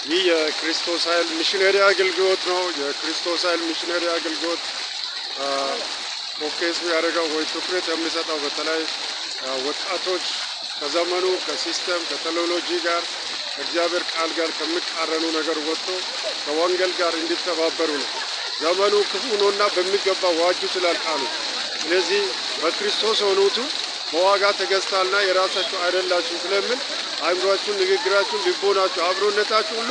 ይህ የክርስቶስ ኃይል ሚሽነሪ አገልግሎት ነው። የክርስቶስ ኃይል ሚሽነሪ አገልግሎት focus የሚያደርገው ወይ ትኩረት የሚሰጠው በተለይ ወጣቶች ከዘመኑ፣ ከ system፣ ከቴክኖሎጂ ጋር፣ ከእግዚአብሔር ቃል ጋር ከሚቃረኑ ነገር ወጥቶ ከወንጌል ጋር እንዲተባበሩ ነው። ዘመኑ ክፉ ነውና በሚገባ ዋጁ ይላል ቃሉ። ስለዚህ በክርስቶስ የሆኑት በዋጋ ተገዝታልና የራሳችሁ አይደላችሁ ስለሚል አእምሯችሁን፣ ንግግራችሁን፣ ልቦናችሁ፣ አብሮነታችሁ ሁሉ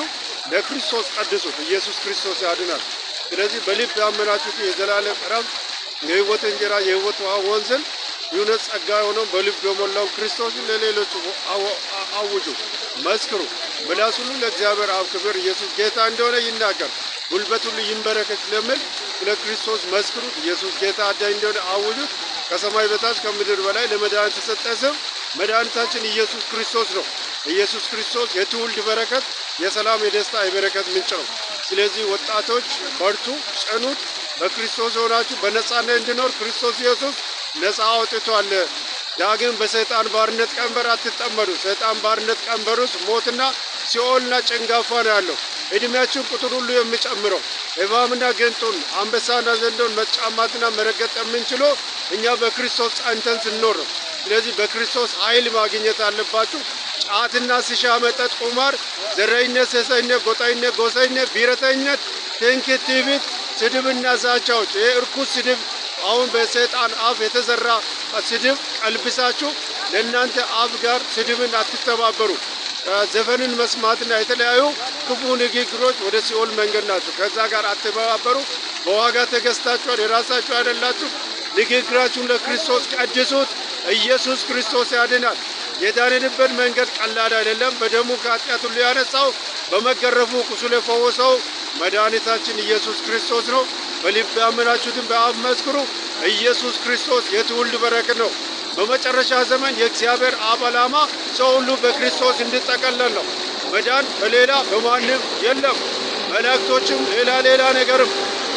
ለክርስቶስ ቀድሱት። ኢየሱስ ክርስቶስ ያድናል። ስለዚህ በልብ ያመናችሁት የዘላለም ዕረፍት፣ የሕይወት እንጀራ፣ የሕይወት ውሃ ወንዝን፣ የእውነት ጸጋ የሆነው በልብ የሞላው ክርስቶስን ለሌሎች አውጁ፣ መስክሩ። ምላስ ሁሉ ለእግዚአብሔር አብ ክብር ኢየሱስ ጌታ እንደሆነ ይናገር፣ ጉልበት ሁሉ ይንበረከክ ስለሚል ስለ ክርስቶስ መስክሩት። ኢየሱስ ጌታ አዳኝ እንደሆነ አውጁት። ከሰማይ በታች ከምድር በላይ ለመድኃኒት የተሰጠ ስም መድኃኒታችን ኢየሱስ ክርስቶስ ነው። ኢየሱስ ክርስቶስ የትውልድ በረከት፣ የሰላም፣ የደስታ፣ የበረከት ምንጭ ነው። ስለዚህ ወጣቶች በርቱ፣ ጽኑት። በክርስቶስ ሆናችሁ በነጻነት እንዲኖር ክርስቶስ ኢየሱስ ነፃ አውጥቷል። ዳግም በሰይጣን ባርነት ቀንበር አትጠመዱ። ሰይጣን ባርነት ቀንበር ውስጥ ሞትና ሲኦልና ጭንጋፋ ነው ያለው። እድሜያችን ቁጥር ሁሉ የሚጨምረው እባብና ጊንጡን፣ አንበሳና ዘንዶን መጫማትና መረገጥ የምንችለው እኛ በክርስቶስ ጸንተን ስንኖር ነው። ስለዚህ በክርስቶስ ኃይል ማግኘት አለባችሁ። ጫትና ሲሻ፣ መጠጥ፣ ቁማር፣ ዘረኝነት፣ ሴሰኝነት፣ ጎጠኝነት፣ ጎሰኝነት፣ ብሔረተኝነት፣ ትምክህት፣ ትዕቢት፣ ስድብና ዛቻዎች፣ ይህ እርኩስ ስድብ አሁን በሰይጣን አፍ የተዘራ ስድብ ቀልብሳችሁ ለእናንተ አፍ ጋር ስድብን አትተባበሩ። ዘፈንን መስማትና የተለያዩ ክፉ ንግግሮች ወደ ሲኦል መንገድ ናቸው። ከዛ ጋር አትተባበሩ። በዋጋ ተገዝታችኋል፣ የራሳችሁ አይደላችሁ። ንግግራችሁን ለክርስቶስ ቀድሱት። ኢየሱስ ክርስቶስ ያድናል። የዳንንበት መንገድ ቀላል አይደለም። በደሙ ከኃጢአት ሁሉ ያነጻው፣ በመገረፉ ቁስል የፈወሰው መድኃኒታችን ኢየሱስ ክርስቶስ ነው። በልብ ያመናችሁትን በአፍ መስክሩ። ኢየሱስ ክርስቶስ የትውልድ በረከት ነው። በመጨረሻ ዘመን የእግዚአብሔር አብ ዓላማ ሰው ሁሉ በክርስቶስ እንዲጠቀለል ነው። መዳን በሌላ በማንም የለም። መላእክቶችም ሌላ ሌላ ነገርም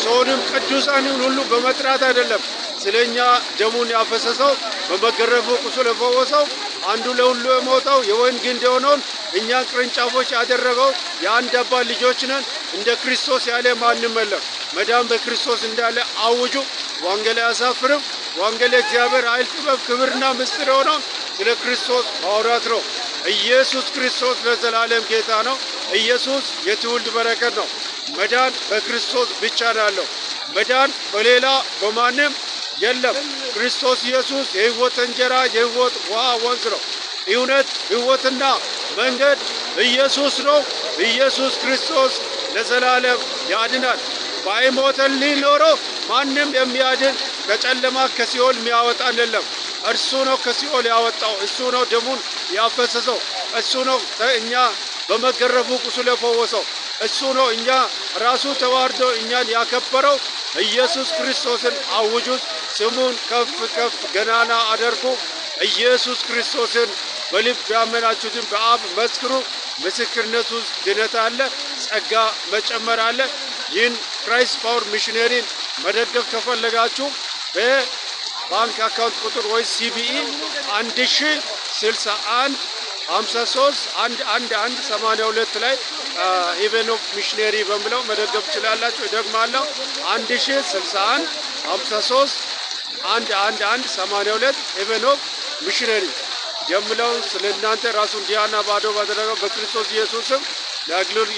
ሰውንም ቅዱሳንን ሁሉ በመጥራት አይደለም። ስለኛ ደሙን ያፈሰሰው፣ በመገረፉ ቁስል የፈወሰው፣ አንዱ ለሁሉ የሞተው፣ የወይን ግንድ የሆነውን እኛን ቅርንጫፎች ያደረገው፣ የአንድ አባት ልጆች ነን። እንደ ክርስቶስ ያለ ማንም የለም። መዳን በክርስቶስ እንዳለ አውጁ። ወንጌል አያሳፍርም። ወንጌል የእግዚአብሔር ኃይል፣ ጥበብ፣ ክብርና ምስጢር የሆነው ስለ ክርስቶስ ማውራት ነው። ኢየሱስ ክርስቶስ ለዘላለም ጌታ ነው። ኢየሱስ የትውልድ በረከት ነው። መዳን በክርስቶስ ብቻ ነው ያለው። መዳን በሌላ በማንም የለም። ክርስቶስ ኢየሱስ የሕይወት እንጀራ፣ የሕይወት ውሃ ወንዝ ነው። እውነት፣ ሕይወትና መንገድ ኢየሱስ ነው። ኢየሱስ ክርስቶስ ለዘላለም ያድናል። ባይሞትልን ኖሮ ማንም የሚያድን፣ ከጨለማ ከሲኦል የሚያወጣን የለም። እርሱ ነው ከሲኦል ያወጣው። እሱ ነው ደሙን ያፈሰሰው። እሱ ነው እኛ በመገረፉ ቁስል የፈወሰው። እሱ ነው እኛ ራሱ ተዋርዶ እኛን ያከበረው። ኢየሱስ ክርስቶስን አውጁት። ስሙን ከፍ ከፍ ገናና አድርጉ። ኢየሱስ ክርስቶስን በልብ ያመናችሁትን በአፍ መስክሩ። ምስክርነት ውስጥ ድነት አለ፣ ጸጋ መጨመር አለ። ይህን Christ Power Missionary ን መደገፍ ከፈለጋችሁ በባንክ account ቁጥር ወይ CBE 1061 53 111 82 ላይ Heaven of Missionary በሚለው መደገፍ ትችላላችሁ። እደግማለሁ፣ 1061 53 111 82 Heaven of Missionary የምለውን ስለ እናንተ ራሱን ድሃና ባዶ ባደረገው በክርስቶስ ኢየሱስ ስም ለአገልግሎት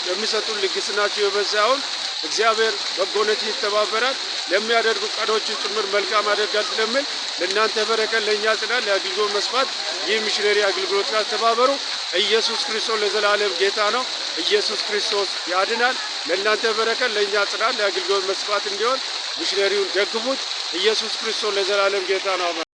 የሚሰጡ ልግስናቸው የበዛ ይሁን። እግዚአብሔር በጎነትን ይተባበራል፣ ለሚያደርጉ ቀኖችን ጭምር መልካም ያደርጋል ስለሚል ለእናንተ በረከት፣ ለእኛ ጽናት፣ ለአገልግሎት መስፋት ይህ ሚሽነሪ አገልግሎት ጋር ተባበሩ። ኢየሱስ ክርስቶስ ለዘላለም ጌታ ነው። ኢየሱስ ክርስቶስ ያድናል። ለእናንተ በረከት፣ ለእኛ ጽናት፣ ለአገልግሎት መስፋት እንዲሆን ሚሽነሪውን ደግፉት። ኢየሱስ ክርስቶስ ለዘላለም ጌታ ነው።